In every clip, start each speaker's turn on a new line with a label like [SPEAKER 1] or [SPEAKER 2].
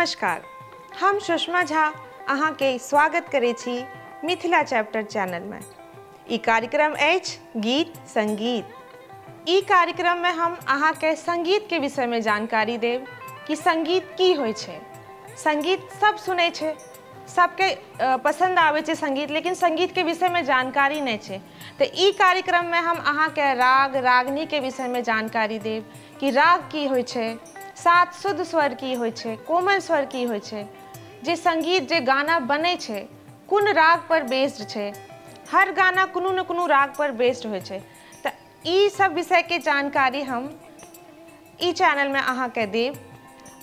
[SPEAKER 1] नमस्कार, हम सुषमा झा अहाँके स्वागत करै छी मिथिला चैप्टर चैनलमे। ई कार्यक्रम अछि गीत संगीत। ई कार्यक्रममे हम अहाँके संगीतके विषयमे जानकारी देब कि संगीत की होइ छै। संगीत सब सुनै छै, सबके पसन्द आबै छै संगीत, लेकिन संगीतके विषयमे जानकारी नहि छै। तऽ ई कार्यक्रममे हम अहाँके राग रागनीके विषयमे जानकारी देब कि राग की होइ छै, सात शुद्ध स्वर की होइ छै, कोमल स्वर की होइ छै, जे संगीत जे गाना बनै छै कोन राग पर बेस्ड छै। हर गाना कोनो ने कोनो राग पर बेस्ड होइ छै। तऽ ई सब विषयके जानकारी हम ई चैनलमे अहाँके देब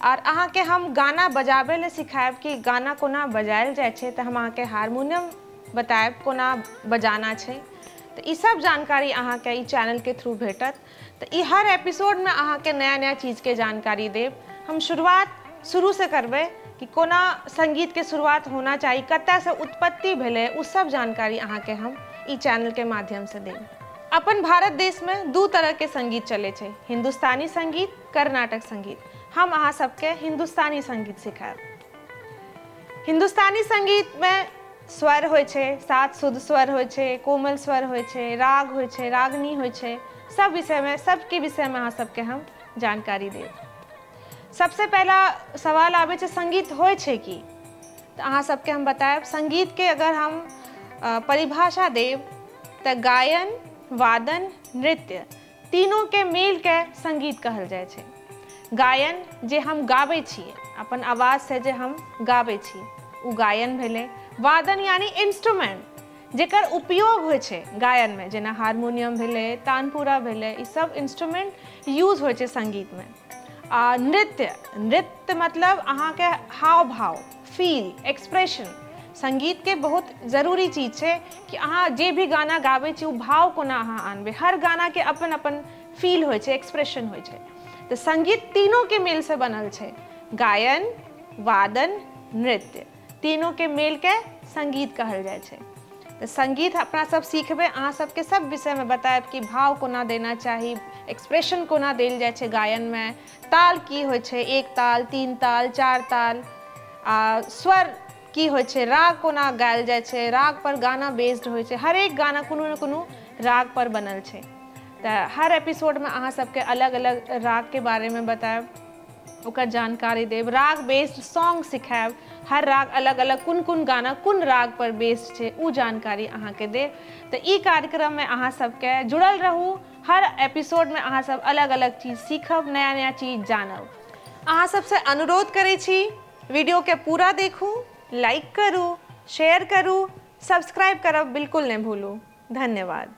[SPEAKER 1] आओर अहाँके हम गाना बजाबै लए सिखायब कि गाना कोना बजायल जाइ छै। तऽ हम अहाँके हारमोनियम बतायब कोना बजाना छै। तऽ ई सब जानकारी अहाँके ई चैनलके थ्रू भेटत। तऽ ई हर एपिसोडमे अहाँके नया नया चीजके जानकारी देब। हम शुरुआत शुरूसँ करबै कि कोना संगीतके शुरुआत होना चाही, कतयसँ उत्पत्ति भेलै, ओ सब जानकारी अहाँके हम ई चैनलके माध्यमसँ देब। अपन भारत देशमे दू तरहके संगीत चलै छै, हिन्दुस्तानी संगीत, कर्नाटक संगीत। हम अहाँ सबके हिन्दुस्तानी संगीत सिखायब। हिन्दुस्तानी संगीतमे स्वर होइ छै, सात शुद्ध स्वर होइ छै, कोमल स्वर होइ छै, राग होइ छै, रागनी होइ छै। सब विषयमे, सबके विषयमे अहाँ सबके हम जानकारी देब। सबसे पहला सवाल आबै छै संगीत होइ छै की? तऽ अहाँ सबके हम बतायब संगीतके अगर हम परिभाषा देब तऽ गायन, वादन, नृत्य तीनोके मेलके संगीत कहल जाइ छै। गायन जे हम गाबै छियै, अपन आवाजसँ जे हम गाबै छी ओ गायन भेलै। वादन यानी इंस्ट्रूमेंट जेकर उपयोग होइ छै गायनमे, जेना हारमोनियम भेलै, तानपुरा भेलै, ई सब इंस्ट्रूमेंट यूज होइ छै संगीतमे। आ नृत्य, नृत्य मतलब अहाँके हाव भाव, फील, एक्सप्रेशन। संगीतके बहुत जरूरी चीज छै कि अहाँ जे भी गाना गाबै छी ओ भाव कोना अहाँ आनबै। हर गानाके अपन अपन फील होइ छै, एक्सप्रेशन होइ छै। तऽ संगीत तीनोके मेलसँ बनल छै, गायन, वादन, नृत्य, तीनोके मेलके संगीत कहल जाइ छै। तऽ संगीत अपना सब सीखबै, अहाँ सबके सब विषयमे बतायब कि भाव कोना देना चाही, एक्सप्रेशन कोना देल जाइ छै गायनमे, ताल की होइ छै, एक ताल, तीन ताल, चार ताल, आ स्वर की होइ छै, राग कोना गायल जाइ छै, राग पर गाना बेस्ड होइ छै। हरेक गाना कोनो ने कोनो राग पर बनल छै। तऽ हर एपिसोडमे अहाँ सबके अलग अलग रागके बारेमे बतायब, ओकर जानकारी देब, राग बेस्ड सॉन्ग सिखायब। हर राग अलग अलग कोन कोन गाना कोन राग पर बेस्ड छै ओ जानकारी अहाँके देब। तऽ ई कार्यक्रममे अहाँ सबके जुड़ल रहू। हर एपिसोडमे अहाँ सब अलग अलग चीज सीखब, नया नया चीज जानब। अहाँ सबसँ अनुरोध करै छी वीडियोके पूरा देखू, लाइक करू, शेयर करू, सब्सक्राइब करब बिल्कुल नहि भूलू। धन्यवाद।